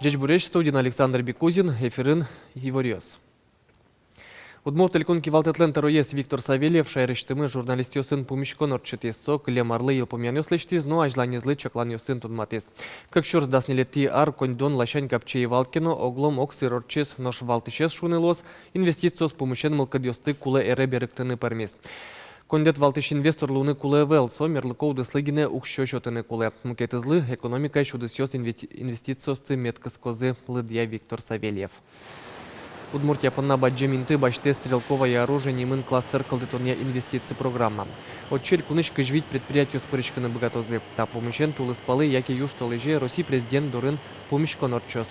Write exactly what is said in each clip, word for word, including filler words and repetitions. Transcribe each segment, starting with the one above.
Ӟечбуресь! Студиын Александр Бекузин, эфирын иворъёс. Удмурт Элькун кивалтэтлэн тӧроез Виктор Савельев шаерысьтымы журналистъёсын пумиськон ортчытӥз. Со кылем арлы йылпумъянъёс лэсьтӥз но азьланезлы чакланъёсын тодматӥз. Кык сюрс дас ньылетӥ ар коньдон ласянь капчи ӧй вал ке но, огъя огсыр ортчиз, нош валтӥсез, шуыны луоз, инвестициос пумысен мылкыдъёсты кулэ эре берыктыны пӧрмиз. Коньдэт валтӥсь инвестор луыны кулэ ӧвӧл, со мерлыко удыслы гинэ уксё сётыны кулэ. Мукетызлы экономикаысь удысъёс инвести-, инвестициосты мед кыскозы, лыдъя Виктор Савельев. Удмуртия понна бадӟым инты басьтэ «Стрелковое оружие» нимын кластер кылдытонъя инвестици программа. Отчы элькунысь кызь вить предприятиос пыриськыны быгатозы. Та пумысен тулыспалы яке южтолэзе Россия президент дорын пумиськон ортчоз.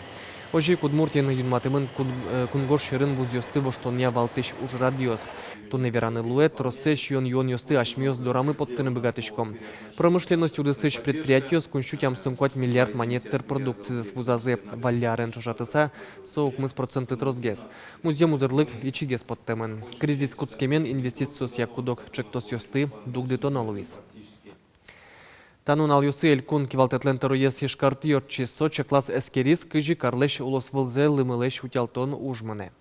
Озьы ик Удмуртиын юнматэмын кун-, э, кунгож сьӧрын вузъёсты воштонъя валтӥсь ужрадъёс. Туннэ вераны луэ, троссэ сиён-юонъёсты асьмеос дорамы поттыны быгатӥськом. Промышленность удысысь предприятиос куинь сю тямыстон куать миллиард манет тыр продукцизэс вузазы. Валлярен ӵошатыса, со укмыс процентлы тросгес. Музъем узырлык ичигес поттэмын. Кризис кутскемен инвестициосъя куд-ог ӵектосъёсты дугдытоно луиз. Та нуналъёсы элькун кивалтэтлэн тӧроез Ижкартӥ ортчиз. Со чаклаз-эскериз, кызьы карлэсь улосвылзэ лымылэсь утялтон уж мынэ.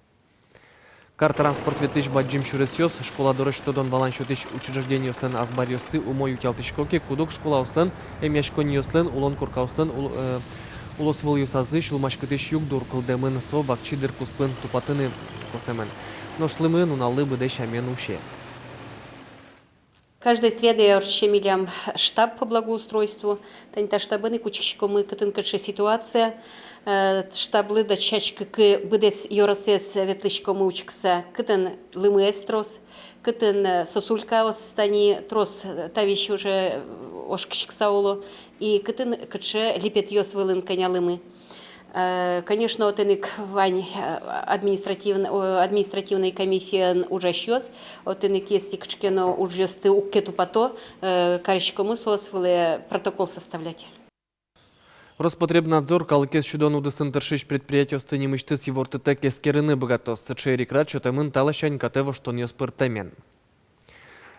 Кар транспорт ветлӥсь бадӟым сюресъёс, школа дорозь тодон-валан сётӥсь учреждениослэн азбаръёссы умой утялтӥсько ке, куд-ог школаослэн, эмъяськонниослэн, улон коркаослэн ул-, э, улосвылъёсазы сюлмаськытӥсь югдур кылдэмын, со вакчи дыр куспын тупатыны косэмын. Нош лымы нуналлы быдэ сямен усе. Каждой средае ортче милям штаб по благоустройству. Тани та штабын ик учкиськомы, кытын кыӵе ситуация. Э, штаблы дасяськыкы быдэс ёросэз ветлӥськомы учкыса, кытын лымыез трос, кытын, э, сосулькаос тани трос, э, та весь уже, э, ошкиськыса уло, и кытын кыӵе липетъёс вылын кӧня лымы. Э, конечно, отын ик вань, э, административн-, о, административной комиссиын ужасьёс, отын ик если кыӵе ке но ужъёсты уг ке тупато, э, кариськомы соос вылэ протокол составлять. Роспотребнадзор калыкез сюдон удысын тыршись предприятиосты нимысьтыз ивортытэк эскерыны быгатоз. Сыӵе эрикрад сётэмын та ласянь катэ воштонъёс пыртэмен.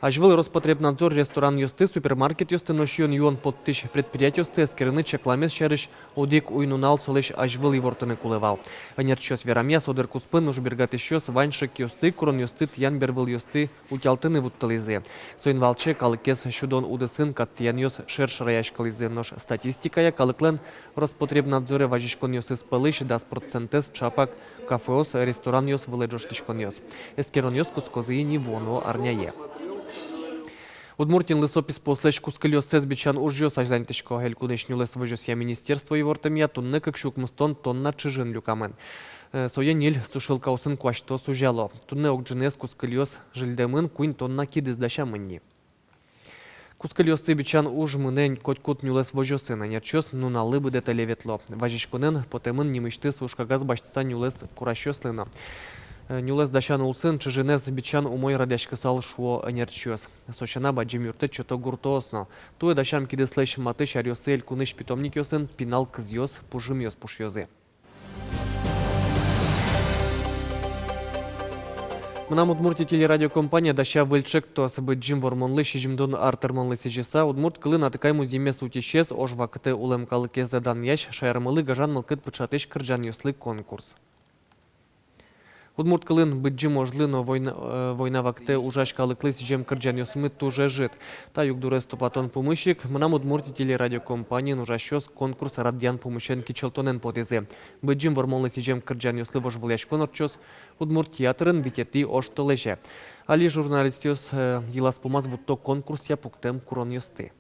Азьвыл Роспотребнадзор ресторанъёсты, супермаркетъёсты но сиён-юон поттӥсь предприятиосты эскерыны чакламез сярысь одӥг уй-нунал солэсь азьвыл ивортыны кулэ вал. Ӧнерчиос верамъя, со дыр куспын ужбергатӥсьёс вань шекъёсты, куронъёсты, тӥян бервылъёсты утялтыны вуттылӥзы. Соин валче калыкез сюдон удысын кат тӥянъёс шер шараяськылӥзы, нош статистикая калыклэн Роспотребнадзоре вазиськонъёсыз пӧлысь дас процентэз чапак кафеос, ресторанъёс вылэ ӝожтӥськонъёс. Эскеронъёс кутскозы ини вуоно арняе. Удмуртиын лысо писпуослэсь кускыльёссэс бичан ужъёс азьланьтӥсько. Элькунысь нюлэс возёсъя министерство ивортэмъя, туннэ кык сю укмыстон тонна чыжын люкамын. Э, сое ньыль сушилкаосын куасьто, сузяло. Туннэ ог ӝыныез кускыльёс жильдэмын, куинь тонна кидыс дасямын ни. Кускыльёсты бичан уж мынэ котькуд нюлэс возёсын. Ӧнерчиос нуналлы быдэ тэле ветло. Вазиськонэн потэмын нимысьтыз ужкагаз басьтыса нюлэс курасьёслы но. Э, нюлэс дасян улсын чыжынэз бичан умой радъяськысал, шуо ӧнерчиос. Со сяна бадӟым юрттэт сёто гуртоос но. Туэ дасям кидыслэсь матысь аръёсы элькунысь питомникъёсын пинал кызъёс, пужымъёс пушъёзы. «Мынам Удмуртие» телерадиокомпания дася выль ӵектос. Быдӟым Вормонлы сизьымдон ар тырмонлы сӥзьыса, удмурт кылын атыкай музъемез утисез, ож вакытэ улэм калыкез данъясь, шаермылы гажан мылкыд пыӵатӥсь кырӟанъёслы конкурс. Удмурт кылын Быдӟым ожлы но война, э, война вакытэ ужась калыклы сӥзем кырӟанъёсмы туж ӧжыт. Та югдурез тупатон пумысь ик «Мынам Удмуртие» телерадиокомпаниын ужасьёс конкурс радъян пумысен кичӧлтонэн потӥзы. Быдӟым Вормонлы сӥзем кырӟанъёслы вожвылъяськон ортчоз Удмурт театрын витетӥ оштолэзе. Али журналистъёс, э, йылаз-пумаз вутто конкурсъя пуктэм куронъёсты.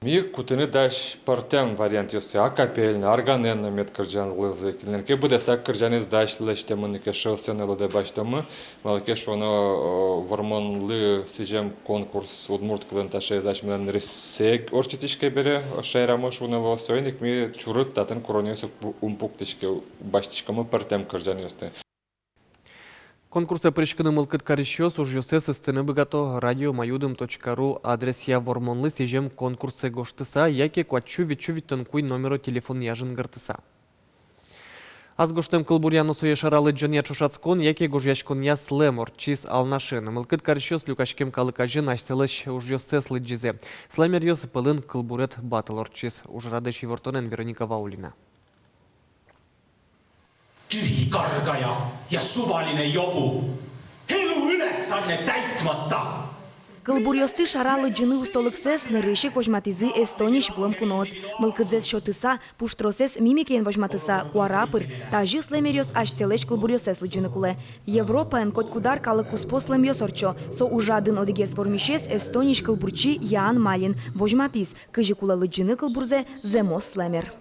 Ми кутыны дась пӧртэм вариантъёсты: акапельно, органэн но мед кырӟалозы. Кинлэн ке быдэсак кырӟанэз дась лэсьтэмын ке, шӧдсэ но лыдэ басьтомы. Малы ке шуоно, о, Вормонлы сӥзем конкурс удмурт кылын таӵеез асьмелэн нырысьсэ ортчытӥське бере, шаерамы шуыны луоз. Соин ик ми чурыт татын куронъёс ум пу-, ум пуктӥське, басьтӥськомы пӧртэм кырӟанъёсты. Конкурсэ пыриськыны мылкыд карисьёс ужъёссэс ыстыны быгато радио май удм точка ру адресъя «Вормонлы сӥзем» конкурсэ гожтыса яке куать сю вить сю витьтон куинь номеро телефонъя жингыртыса. Ас гожтэм кылбуръя но сое шара лыдӟонъя ӵошатскон яке гожъяськонъя слэм ортчиз Алнашын. Мылкыд карисьёс люкаськем калык азьын асьсэлэсь ужъёссэс лыдӟизы. Слэмеръёс пӧлын кылбурет баттл ортчиз. Ужрадысь ивортонэн Вероника Ваулина. Тӥ каргая, я субалине ёбу. Хилу ылэ санне тайтматта. Кылбуръёсты шара лыдӟыны устолыксэс нырысь ик возьматӥзы Эстониысь вуэм куноос. Мылкыдзэс сётыса, пуштросэз мимикаен возьматыса, куара пыр, тазьы слэмеръёс асьсэлэсь кылбуръёссэс лыдӟыны кулэ. Европаын котькуд ар калык куспо слэмъёс ортчо. Со ужрадын одӥгез вормисез, Эстониысь кылбурчи Ян Малин, возьматӥз, кызьы кулэ лыдӟыны кылбурзэ зэмос слэмер.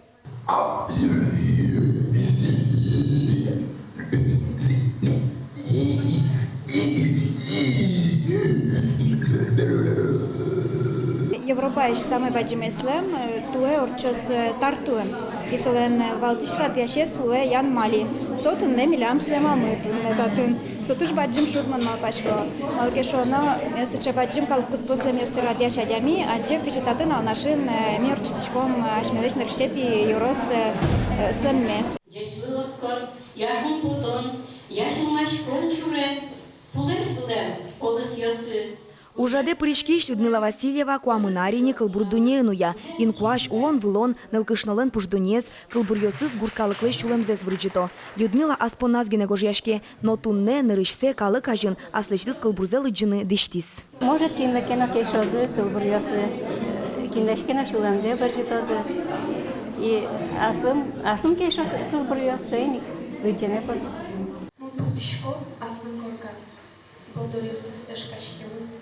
Европаысь самой бадӟымез слэм, э, туэ ортчоз, э, Тартуын. И солэн, э, валтӥсь радъясез луэ Ян Малин. Со туннэ милям слэмамы туннэ татын. Со туж бадӟым шуг, мон малпасько. Малы ке шуоно, э, сыӵе бадӟым калык куспо слэмъёсты радъясь адями адӟе, кызьы татын Алнашын, э, ми ортчытӥськом, э, асьмелэсь нырысетӥ ёрос, э, э, слэммес. Ӟечлы оскон, я шумпотон, я сюлмаськон сюре, пулэсь вылэм олысъёсы. Ужрадэ пыриськись Людмила Васильева куамын ар ини кылбур дуннеын уя. Инкуазь, улон-вылон, нылкышнолэн пушдуннеез, кылбуръёсыз гурт калыклэсь сюлэмзэс вырӟыто. Людмила ас понназ гинэ гожъяське, но туннэ нырысьсэ калык азьын аслэсьтыз кылбурзэ лыдӟыны дӥсьтӥз. Может, кинлы ке но кельшозы кылбуръёсы, кинлэсь ке но сюлэмзэ вырӟытозы. И аслым, аслым кельшо кылбуръёс, соин ик лыдӟеме потӥ. Мон пуктӥсько аслым корказ. Бордоръёсыз ӧшкаськемын.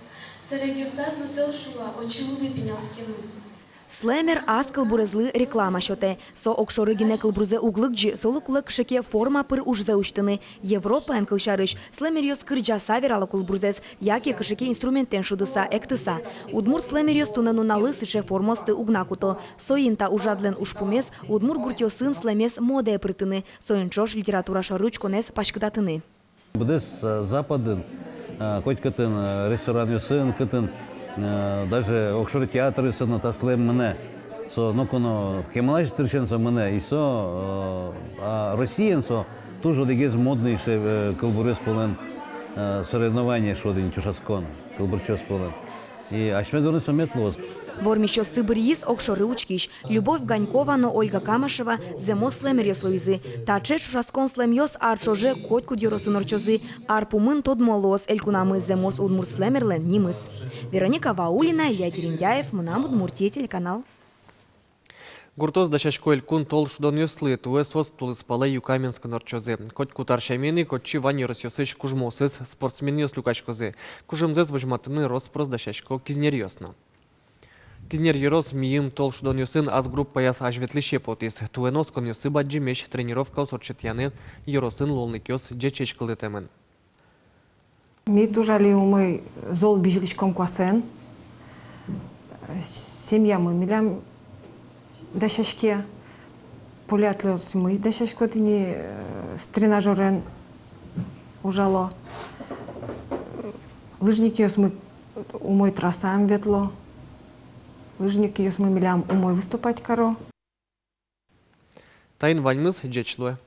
Сэрегъёсаз но тӧл шула, отчы улы пиналскемын. Слэмер ас кылбурезлы реклама сётэ. Со огшоры гинэ кылбурзэ уг лыдӟы, солы кулэ кыӵе ке форма пыр ужзэ усьтыны. Европаын, кылсярысь, слэмеръёс кырӟаса верало кылбурзэс, яке кыӵе ке инструментэн шудыса, эктыса. Удмурт слэмеръёс туннэ нуналлы сыӵе формаосты уг на куто. Соин та ужрадлэн ужпумез — удмурт гуртъёсын слэмез модае пыртыны, соин ӵош литература шоры учконэз паськытатыны. Быдэс, э, Западын, э, котькытын, э, ресторанъёсын, кытын, э, даже огшоры театръёсын но та слэм мынэ. Со ноку но кемалась дырысен со мынэ, и со, э, а Россиын со туж одӥгез модный, э, кылбуръёс пӧлын, э, соревнование шуод ини, чошатскон кылбурчиос пӧлын. И асьме дорын со мед луоз. Вормисьёсты быръиз огшоры учкись. Любовь Ганькова но Ольга Камашева зэмос слэмеръёс луизы. Таӵе чошатскон слэмъёс ар ӵоже котькуд ёросын ортчозы. Ар пумын тодмо луоз элькунамы зэмос удмурт слэмерлэн нимыз. Вероника Ваулина, Илья Дерендяев, «Мынам Удмуртие» телеканал. Гуртоос дасясько элькун тол шудонъёслы. Туэ соос тулыспалэ Юкаменскын ортчозы. Котькуд ар сямен ик отчы вань ёросъёсысь кужмоосыз спортсменъёс люкаськозы. Кужымзэс возьматыны рос-прос дасясько кизнеръёс но. Кизнер ёрос мийым тол шудонъёсын ас группаяз азьветлӥсе потӥз. Туэ но осконъёссы бадӟымесь: тренировкаос ортчытъяны ёросын луонлыкъёс ӟечесь кылдытэмын. Ми туж али умой, зол бызьылӥськом куасэн. Семьямы милям дасяське, полиатлетъёсмы дасясько тӥни, э, с тренажёрен ужало. Лыжникъёсмы умой трассаен ветло. Лыжникъёсмы милям умой выступать каро. Таин ваньмыз, ӟеч луэ.